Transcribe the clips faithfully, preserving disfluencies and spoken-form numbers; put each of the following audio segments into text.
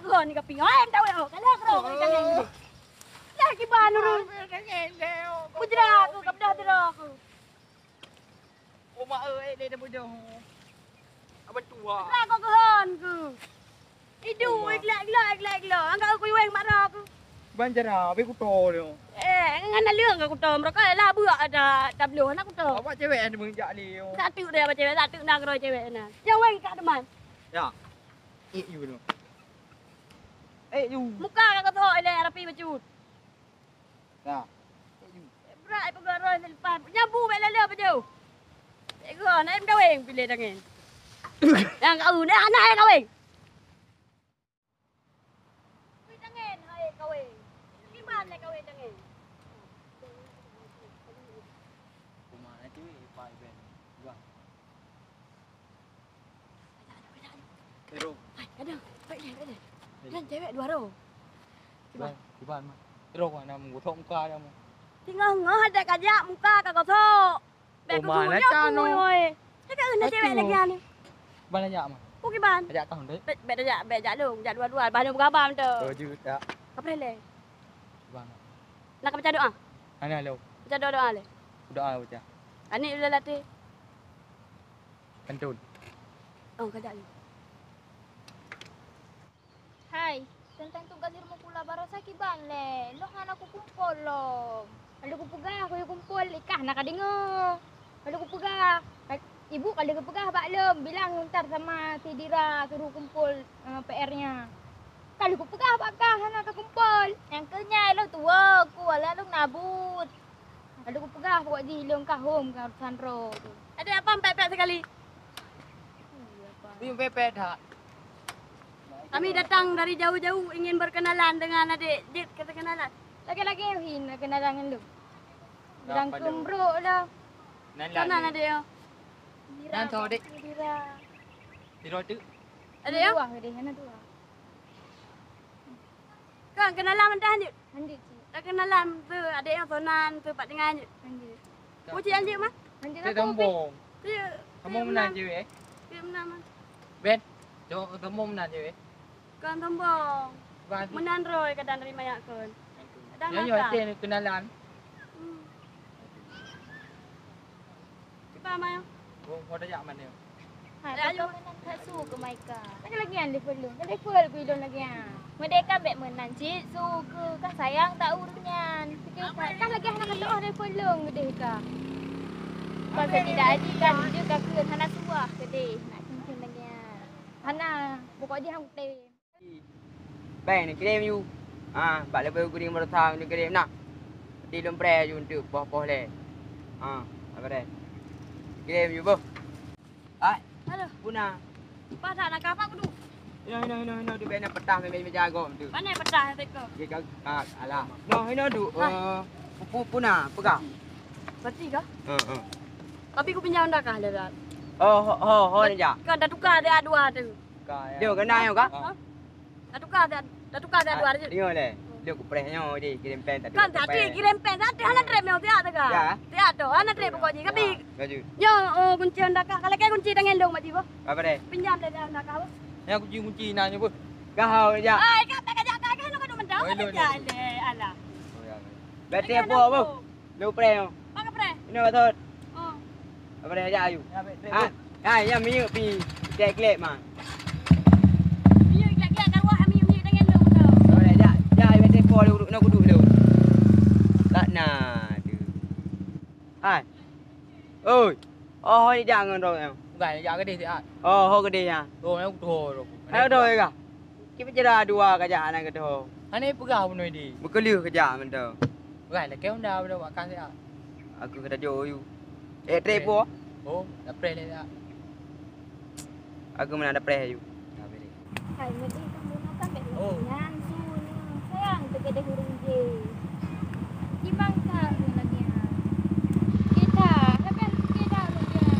Kon ka pi. Hai, entah weh, oh. Kalah keudroe, oh, tangan. Lah kiban ureueng. Bujra aku, ka beudah droe aku. Oma, eh, deh, deh, bodoh. Abang tua. Lah kau keuhon ku. Idu, oma. Iglak, iglak, iglak, iglak. Anggap aku iweng mak droe aku. Ban jara, habis kuto dia. Eh, ngan naleueng ka kuto. Meuraka lah buak ada tabloh anak kuto. Awak cewek yang menjak ni. Satu dia abang cewek, satu nak keudroe cewek na. Nyang weng ka deman. Ya. Eh, you know. Eh, you. Muka ka kosong ilèe rapi bacut. Ya. Eh, you. Brat peugah roh leupah. Nyabu bèk lala baju. Eh, gua, na em kaweng pilih tangan. Yang kau, na, na em kaweng. Pilih tangan, hai kaweng. Iman na kaweng tangan. Kuma na cewek, ipai ben. Gua. Ero. Hai, ada. Baik deh, baik deh. Dan cewek dua ro. Kiban. Kiban, kiban, mah. Ero, mana meugotok muka dia, mah. Tinggal ngah ada kajak muka ka gosok. Bek oh, mana kusunya cano? Oi. Cakap kena cewek lagi ni. Kiban ajak, mah. Ku kiban. Ajak kau, dek. Bek, bek ajak, bek ajak lu, ajak dua-dua, bah lu berabam tu. Oh, jut, ya. Apa leh? Kiban. Nak baca doa? Hana lo. Baca doa-doa leh. Doa baca. Anik udah latih. Kantun. Oh, kada lagi. Hai, teuntang tugaih di rumoh kula barosa kiban lé. Lôn hana kukumpol lom. Ka lheueh kupeugah kuyue kumpol, ikah na kadeungoe. Ka lheueh kupeugah, ka, ibu ka lheueh geupeugah bak lôn, bilang ntar sama si Dira suruh kumpol, eh, P R-nya. Ka lheueh kupeugah bak kah hana kakumpol. Nyang keu nyan lôn tuwoe ku, alah lôn nabut. Ka lheueh kupeugah pokok jih lôn ka hom ka urusan droe tu. Ada apa pepet sekali? Bingung pepet that. Kami datang dari jauh-jauh ingin berkenalan dengan adik. Jit, kita kenalan. Lagi-lagi hin kenalan ngon lôn. Dah, bilang apa lôn? Keumbroe lah. Nan lah. Sana adik, oh. Nan so, adik. Dira. Dira tu. Adik, ya? Dua, adik, hana dua. Kan kenalan mantah lanjut. Lanjut, cik. Dah kenalan tu, adik yang sonan tu, pak dengar lanjut. Lanjut. Mu cik lanjut mah? Lanjut. Cik apa, sombong. Cik, sombong cik meunan cewek, eh? Cik meunan mah. Ben, cok sombong meunan cewek, eh? Kon sombong. Bukan. Meunan roh kadang dari mayak kon. Kadang ya, ya, nakal. Cik kenalan. Hmm. Kiban, Mai? Oh, ho tajak manoe? Ha, ya, ayo. Meunan ka su keu Maika. Lagi-lagi nyan level lôn. Level ku ilôn lagi nyan. Meudeh kan bèk meunan cit su keu ka sayang tak ureueng nyan. Sikit ka, kan lagi hana kata oh level lôn geudeh ka. Pasal tidak aji kan jeuet ka kheun hana suah geudeh nak cincin lagi nyan. Hana, pokok jih han kutem. Bang, neukirém yue. Ha, bak leubeh geuring baroesa neukirém na. Di lôn preh yue untuk poh-poh lé. Ha, apa deh? Kirém yue boh. Hai. Halo. Puna. Padah nak apa kudu? Ino, ino, ino, ino, di bena petah mé meja agom tu. Mana petah teko? Di ka, ka, alah. No, ino du. Ha. Eh, pu-, pu-, puna, peugah. Berarti kah? Heeh. Tapi ku pinjam dah kah, dah. Oh, ho, ho, ho, dah. Kan dah tukar dah dua tu. Dia kena yo kah? Ha? Dah tukar, dah, dah tukar, dah dua hari. Tengok leh. Dia kupreh nyo di kirim pen tadi. Kan tadi kirim pen tadi hana trep nyo siap tu kah? Ya. Siap tu, hana trep pokok jih. Tapi laju. Nyo, oh, kunci Honda kah? Kalau kayak kunci tangan dong mak jibo. Apa deh? Pinjam deh Honda kah, boh? Ya kunci kunci nak nyo boh. Kau aja. Ai, kata kajak kah, kah nak kadu mentau. Alah. Oh, ya. Berarti apa, boh? Lôn preh nyoe. Bang preh. Inoe ka thot. Oh. Apa dia ajak ayu? Ya, baik, baik, ha? Baik. Ha, ya minyeuk pi. Glek-glek man. Minyeuk glek-glek ka ruah minyeuk, minyeuk dengan lôn tu. Apa dia ajak? Ajak ayu tempo dulu, nak kudu dulu. Tak na tu. Hai. Oi. Oh, ni jangan dong. Bukan, ajak ke dia siat. Oh, ho ke dia ya. Oh, aku tu. Ayo dong ya. Kiban cara dua kajak aneuk geudoh. Hana peugah bunoe di. Beukeuleuh kajak mantong. Peugah lakée Honda bunoe bak kah siat. Aku kata jo yu. Eh, trep po? Oh, dah preh lé siat. Aku mana dah preh yu. Hai, meunan kamu makan bek nyan su ni. Sayang teugadeh ureueng je. Timang ka lagi ha. Kita, hakan kita lagi ha.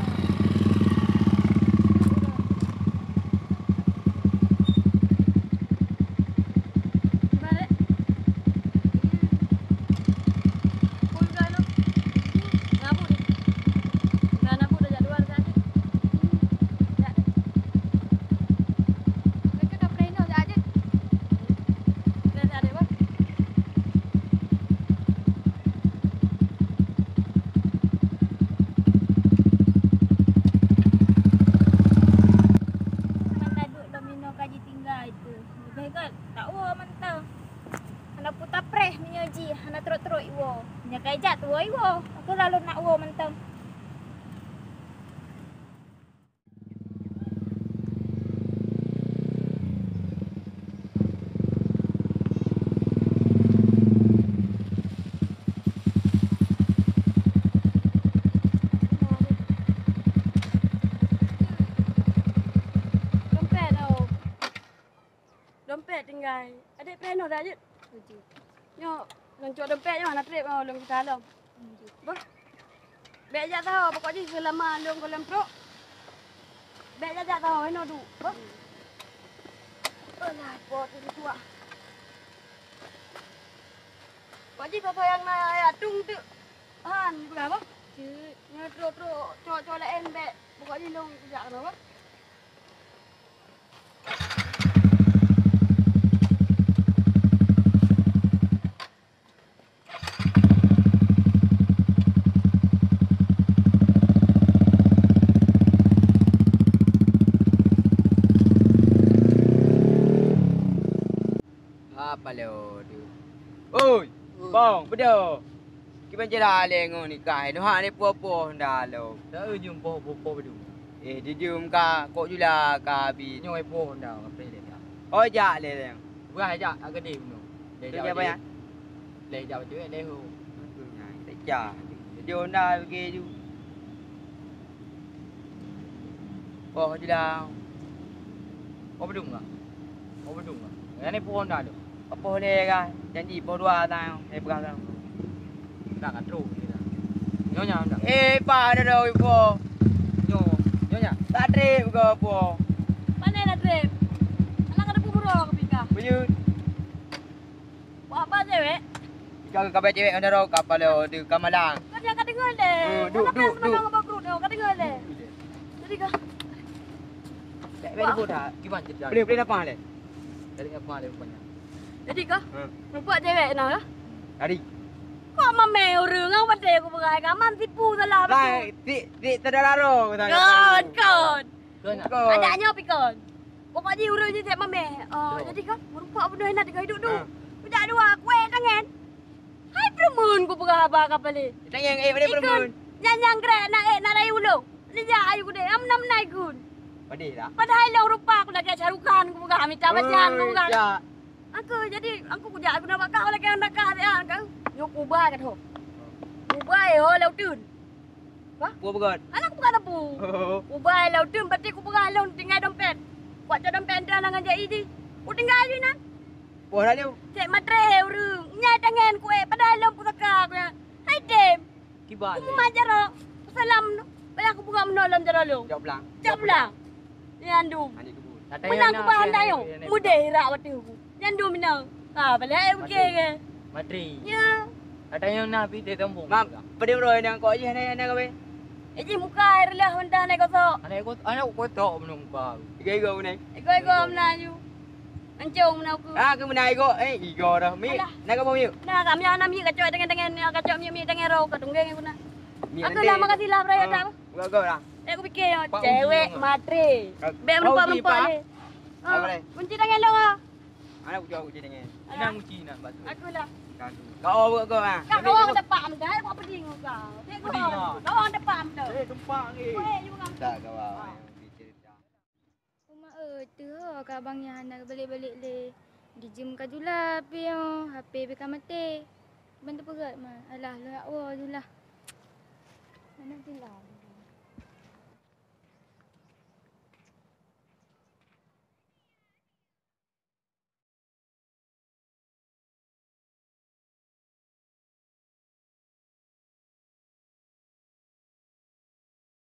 Oh, mantap. Dompet tau. Dompet tinggai. Adik pih nyoe dak jeuet? Nyoe, lôn cok dompet nyoe, hana trép nyoe, lôn gisa lom. Boh. Bèk jak saho, pokok jih seulama lôn goh lom trok. Bèk jak-jak saho, inoe duek. Boh. Alah, po tu tuak. Pokok jih soe-soe nyang na atung teuk. Han, peugah boh. Jeuet. Nyoe trok-trok, cowok-cowok laén bèk. Pokok jih lôn kujak keunoe boh. Hapa lé, oh, tu. Oi, Oi. Bang, beudôh. Kiban jala lé ngon nikah, eh, neuhak lé po-po honda lom. Dak eu jeuem po-po, po beudôh. Eh, dijeuem ka, kok jula ka bi. Nyoe po honda, ka preh lé ka. Oh, jak lé, lé. Wah, jak, agak deh bunoe. Lé jak. Lé jak bajèe, lé ho. Lé jak. Jadi honda bagi ju. Oh, jula. Oh, beudôh ka. Oh, beudôh ka. Nyang ni pohon dah tu. Apa ni kan? Janji poh dua tang, eh, pegang tang. Tak, tak trok ni dah. Nyonya dah. Eh, pa dah dah ipo. Nyo, nyonya. Tak trip ke apa? Mana tak trip? Anak ada pemurah ke pika? Buyut. Buat apa cewek? Jika ka cewek ngon daro ka palo di kamalang. Kau jangan kadengar deh. Eh, duk, duk, duk. Kau dengar deh. Jadi kau. Tak boleh buat dah. Gimana jadi? Boleh, boleh apa le? Dari apa le rupanya? Jadi kau? Hmm. Nampak cewek nah lah. Tadi. Kok mameh urang ngau badai aku pegai ngaman tipu salah betul. Tik, tik tadalaro kata. Kon, kon. Kon. Kon. Ada nyo pikon. Pokok jih ureueng jih cek mameh. Oh, jadi kah? Meureumpok bunoe na tiga hidup tu. Ha. Budak dua, kueh tangan. Hai peureumeun ku peugah haba ka palé. Tangan, eh, boleh peureumeun. Nyan nyang grek na eh na rayu ulông. Ni jak ayu gede, am nam nai gun. Padahai long rupa ku lagèe Shahrukh Khan ku peugah, Amitabh Bachchan ku peugah. Ya. Aku jadi aku kujak aku nak bakal lagèe anak kah dia kan. Nyo kubai ka tho. Kubai ho lauteun. Wah? Peue beugöt? Alah, kupeugah teupeu. Oh. Kubai lôn teum, berarti kupeugah lôn tinggai dompet. Kucok dompet nyan ngon jai jih. Kutinggai jih nan. Boh lalu. Cek matre ureueng. Nyai tangan kueh, padahai lôn pusaka ku nyan. Hai dem. Kiban. Kumu majar. Salam. Payah kupeugah meunoe lôn jaroe lôn. Cok blang. Cok blang. Nyan dum. Aneuk kebun. Menang kubah handai nyoe. Mudeh irak watèe ku. Nyan dum meunoe. Ha, balek ai bukée ke? Matri. Ya. Katanya na pi teh tombong. Mam, pedih bro, nyang kok jih, hana, hana gawe. Eh, jih muka air lah, mentah hana gosok. Hana gosok, hana gosok belum muka. Iga-iga beuna. Iga-iga beuna aju. Ancong beuna aku. Ah, ke beuna iga, eh, iga dah. Mi, alah. Na gapo mi? Na, kami ana mi kacok dengan-dengan, kacok mi, mi dengan ro, ka tunggeng aku na. Mi aku nanti. Lah, makasih lah, bro, ya, tak. Gaga lah. Eh, aku fikir, cewek matre. Bek menumpah-menumpah ni. Apa ni? Kunci tangan dong, ah. Anak kucok kunci dengan. Alah. Inang kunci nak batu. Aku lah. Kau buat kau ah. Kau orang depan dah, kau pedih kau. Pedih kau. Kau orang depan dah. Eh, tempat ni. Weh, you orang. Tak kau. Uma eh, tu ho ka abang nyan hana balik-balik le. Dijim ka jula pi ho, H P beka maté. Bantu peugah ma. Alah, lu nak wo jula. Mana jula?